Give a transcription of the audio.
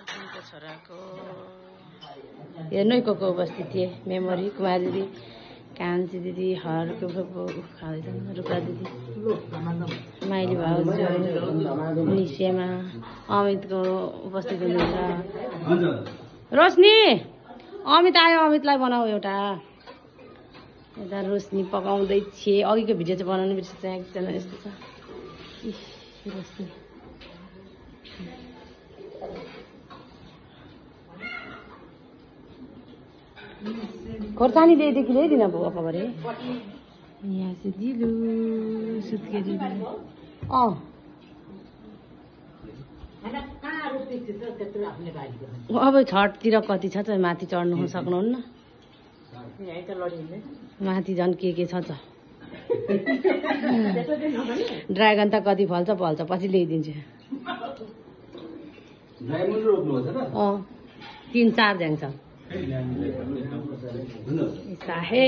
छोराको हेर्नु को उपस्थित थिए मेमोरी कुमार दिदी कान्छी दिदी हरको खाँदैछन् रुपा दिदी माइली भाउजू निसेमा अमितको उपस्थित हुनुहुन्छ रोशनी अमित आयो अमितलाई बनाऊ एउटा यता रोशनी पकाउँदै थिए अघिको भिडियो चाहिँ बनाउनु बिर्सेछ एकजना यस्तो छ रोशनी खोर्सानी ल्याइदेखि ल्याइदिन बुवा खबरे यहाँ चाहिँ दिलु सुत्केरी अब छठतिर कति छ त माथि चढ्नु सक्नुहुन्न माथि झन् के छ ड्रागन त कति फल्छ पछि ल्याइदिन्छु 3-4 झ्याङ छ साहे